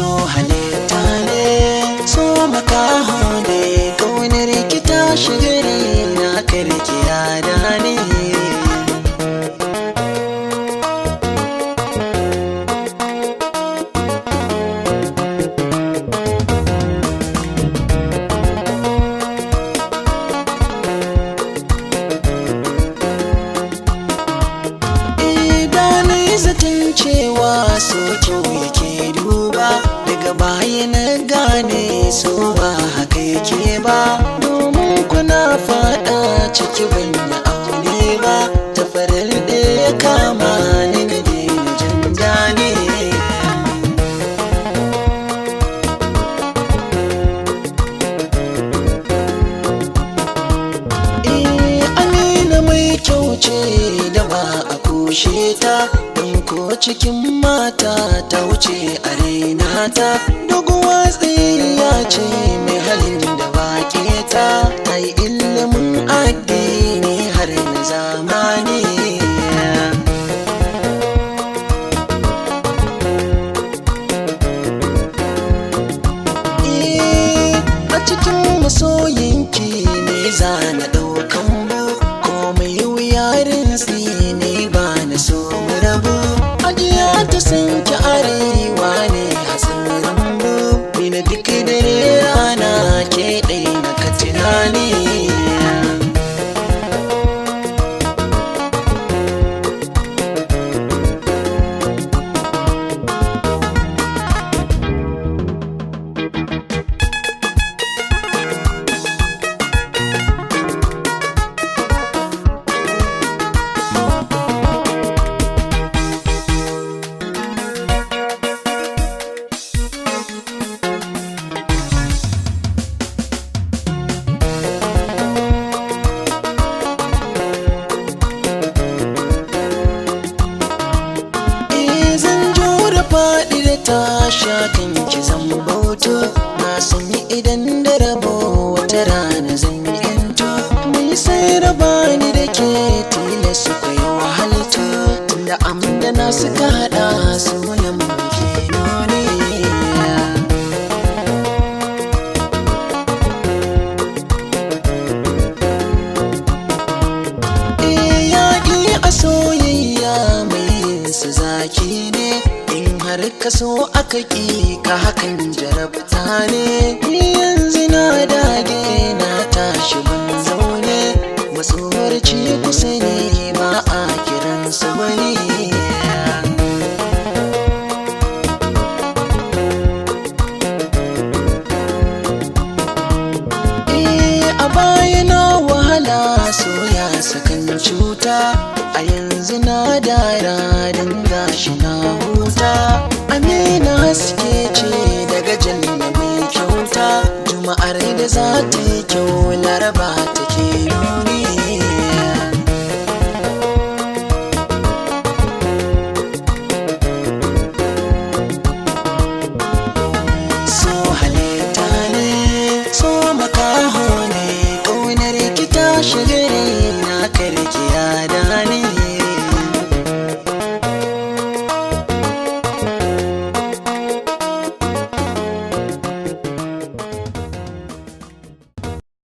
So halitta ne, so makaho ne, ƙaunar ki ta shiga na karki yada ne. Zaton cewa so kyau yake duba, daga baya na gane so ba haka yake ba. Domin kuna fada ciki ban yi aure ba, tafarar da ya kama ni na daina jin dani. Amina mai kyau ce da ba a kushe ta, ko cikin mata ta wuce a raina ta. Doguwa tsayayya ce mai halin da ba ta, ta yi ilimin addini har na zamani. A cikin masoyinki ne za na ɗaukan bu, komai wuyarin ne ba na so mu rabu. Ajiya ta sanki arewa ne hatsin rambu, ni na duk dare rana ke ɗai na ka tunani. Faɗi da tasha kan ki zan bauto, na sani idan da rabo wata rana zan yi yanto. Mai sai raba ni da ke tilas ku yi wahalto, tunda amdana suka haɗa sunan muke nuni. Yaƙi a soyayya mai yin su zaki ne, har ka so aka ƙi ka hakan jarabta ne. Ni yanzu na dage na tashi ban zaune, matsuwar ci kusa ne ba a kiransa wani. A baya na wahala soya sakan cuta, a yanzu na dara don gashi na huta. Amina haske ce daga janna mai kyauta, juma'ar da za ta yi kyau laraba take nuni.